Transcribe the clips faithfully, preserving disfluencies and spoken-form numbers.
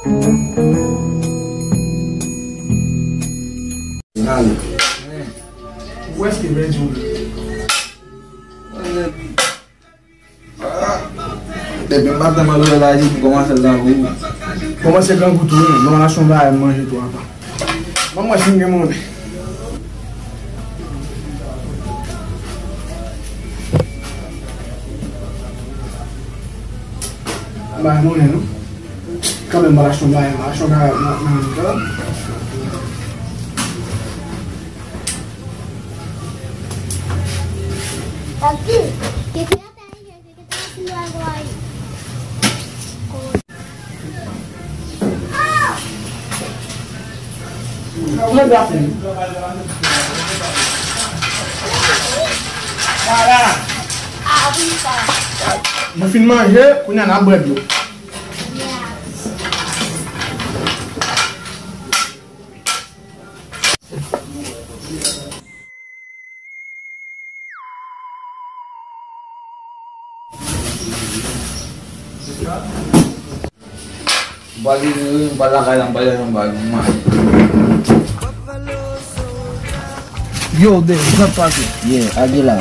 Ou prèske pèdi w. Depi maten m ap leve la, epi kòmanse grangou. Kòmanse grangou tou, wi. Mwen mache yon bagay m manje tou apa. Ban m wè si m gen monnen. M pa gen monnen non. Kanmenm, m al achte yon bagay, m al achte yon bagay nan, nan, nan. Nou fin manje, kounye a n ap bwè dlo. M pral vini wi, m pral lakay la, m pral jwenn yon bag, m mache. Yo, de, zòt pase. Yeah, Aguila.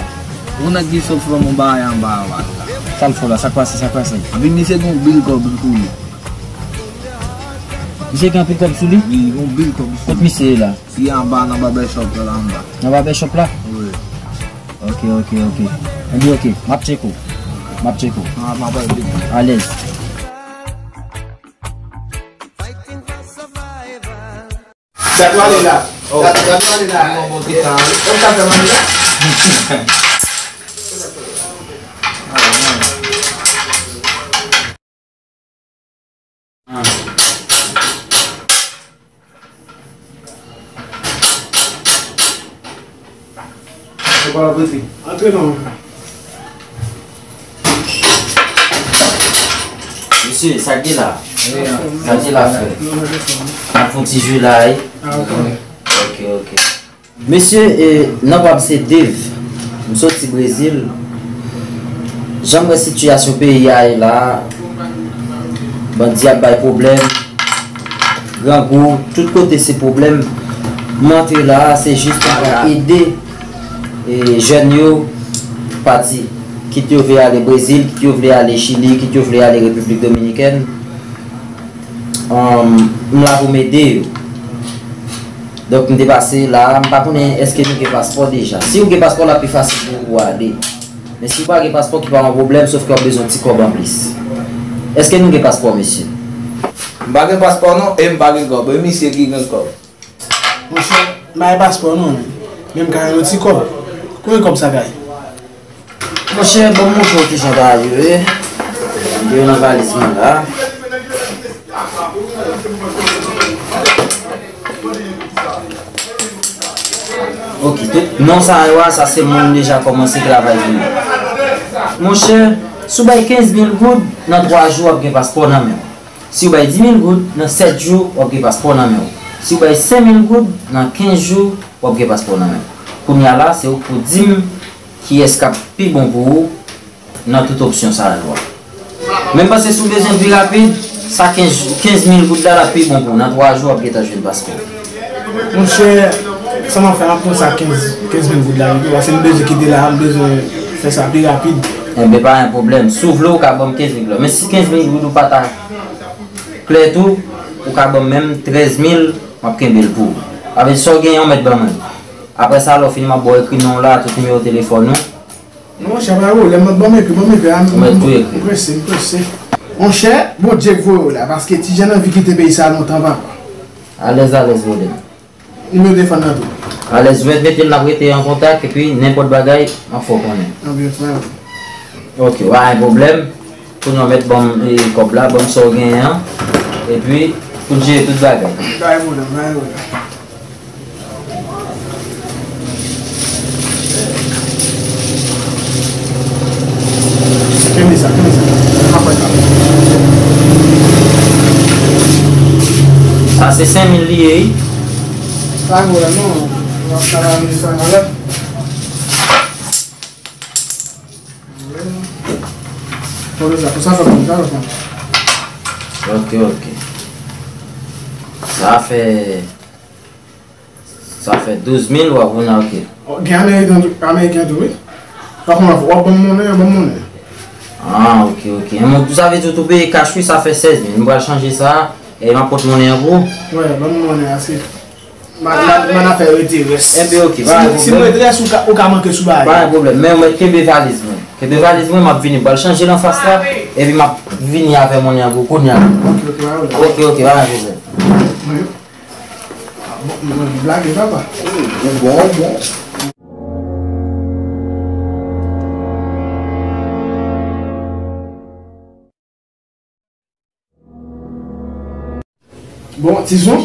Ou nèg ki sot fè m yon bagay anba anba la. Sa l fè w la, sa k pase, sa k pase? Epi misye gon bil kòb li kouri. Misye gen anpil kòb sou li? Wi, gon bil kòb sou li. Kot misye ye la? Li anba nan barbershop la, la anba. Nan barbershop la? Wi. Ok, ok, ok. Ebyen, ok. M ap tcheke w. M ap tcheke w. Ah, m ap ale. Alèz. Dat w ale la. Dat, dat w ale la. Non, bon, ki tan. Ou ka fè manje la? Antre non. Mesye, sa k gen la? Sa k gen la, frè? N ap fè yon ti jwe la, wi. Ah, ok. Ok, ok. Mesye, e, non pa m se Dave. M soti Brezil. Jan m wè sitiyasyon peyi a ye la, bandi ap bay pwoblèm, grangou, tout kote se pwoblèm. M antre la, se jis pou m ka ede, e, jèn yo pati. Kit yo vle ale Brezil, kit yo vle ale Chili, kit yo vle ale Repiblik Dominikèn. Ann, m la pou m ede yo. Donk, m te pase la, m pa konnen èske nou gen paspò deja. Si w gen paspò, l ap pi fasil pou ou ale. Men si w pa gen paspò, ki pa yon pwoblèm, sòf ke w ap bezwen ti kòb anplis. Èske nou gen paspò, mesye? M pa gen paspò non, e m pa gen kòb. E misye ki gen kòb. Monchè, m pa gen paspò non, men m ka jwenn yon ti kòb. Konbyen kòb sa ka ye? Monchè, ban m montre w kijan bagay yo ye. Yo nan valiz mwen la. Ok, tout non sa yo a, sa se moun deja kòmanse travay pou mwen. Monchè, si w bay kenz mil goud, nan twa jou w ap gen paspò nan men w. Si w bay di mil goud, nan sèt jou, w ap gen paspò nan men w. Si w bay senk mil goud, nan kenz jou, w ap gen paspò nan men w. Kounye a la, se ou k pou di m kiyès k ap pi bon pou ou nan tout opsyon sa yo a. Men m panse si w bezwen pi rapid, sa kenz, kenz mil goud la, l ap pi bon pou ou. Nan twa jou, w ap gentan jwenn paspò. Monchè, sa m ap fè, m ap pran sa kenz, kenz mil goud la pito, paske m bezwen kite la, m bezwen fè sa pi rapid. Enben, pa gen pwoblèm. Si w vle, w ka ban m kenz mil goud la. Men si kenz mil goud ou pa ta klè tou, ou ka ban m menm trèz mil, m ap kenbe l pou ou. Sa vle di sa w genyen, w mèt ban mwen. Apre sa, lè w fini, m ap ba w ekri non w la, tout nimewo telefòn ou. Non, monchè, pa gen pwoblèm, ban m ekri, ban m ekri, a, m, m, m prese, m prese. Monchè, Bondye k voye w la, paske ti jan anvi kite peyi sa a lontan, papa. Alèz, alèz, brother. Nimewo telefòn nan tou. Alèz, jwenn, mete l, n ap rete an kontak, epi nenpòt bagay, m ap fè w konnen. Anben, frè. Ok, pa gen pwoblèm. Kounye a w mèt ban m, e, kòb la, ban m sa w genyen an. Epi, pou n jere tout bagay. Pa gen pwoblèm, pa gen pwoblèm. Kenbe sa, kenbe sa. Apre sa. Sa se senk mil li ye, wi. Pa gen pwoblèm, non. W ap travay sa nan lè. Konsa, konsa fè konsa, konsa. Ok, ok. Sa fè, sa fè douz mil, w ap konnen, ok. Oh, gen Ameriken tou, Ameriken tou, wi. Pa kòman, w ap ban m monnen an, ban m monnen an. Ah, ok, ok. Mwen, sa vle di w tou peye kach, wi, sa fè sèz mil. M pral chanje sa, e m ap pot monnen an pou ou. Wi, ban m monnen an, se Ma, ma, man afè rete rès. Enben, ok, pa gen pwoblèm. Si, si m rete rès, ou ka, ou ka manke sou bagay. Pa gen pwoblèm. Men, men, kenbe valiz mwen. Kenbe valiz mwen, m ap vini. M pral chanje l anfas la, epi m ap vini avè monnen an pou kounye a. Ok, ok, pa gen pwoblèm. Ok, ok, pa gen pwoblèm. Mwen, ah, bon, mwen blage, papa. Ou bon, ou bon. Bon, Tizon,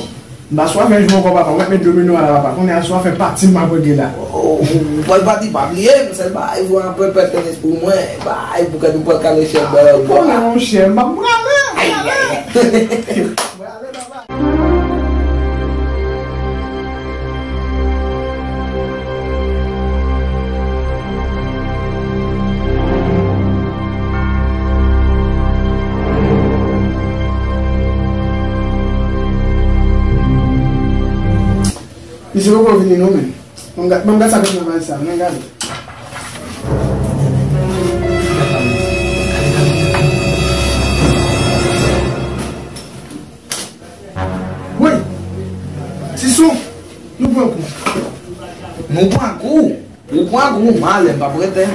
m pa swafen jwe ankò, papa. Mwen met domino a la, papa. Kounye a, swafen pati m ap regle la. Oh, ou pral pati, pa bliye, m sèl bagay, voye anpil pèpènes pou mwen. Bay, pou kè nou pral kale chèf dèyè. Konnen, monchè, m ap prale, m prale. Ay, ay, ay. Prale, papa. Misye poko vini non, men. Ban m gad, ban m gad sa k ap nan valiz sa, ban m gade. Woy! Tizon, nou pran kou. Nou pran kou? Ou pran kou, malè, m p ap rete.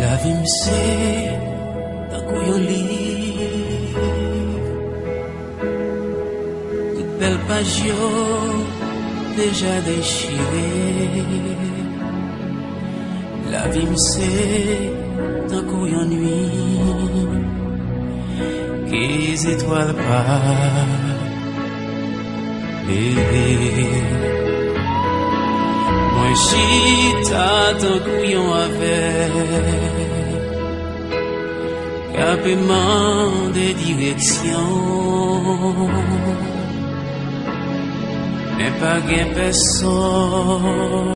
Lavi m se tankou yon liv. Tout bèl paj yo deja dechire. Lavi m se tankou yon nuit ke zetwal pa leve. Mwen chita tankou yon avèg k ape mande direksyon, men pa gen pèsonn.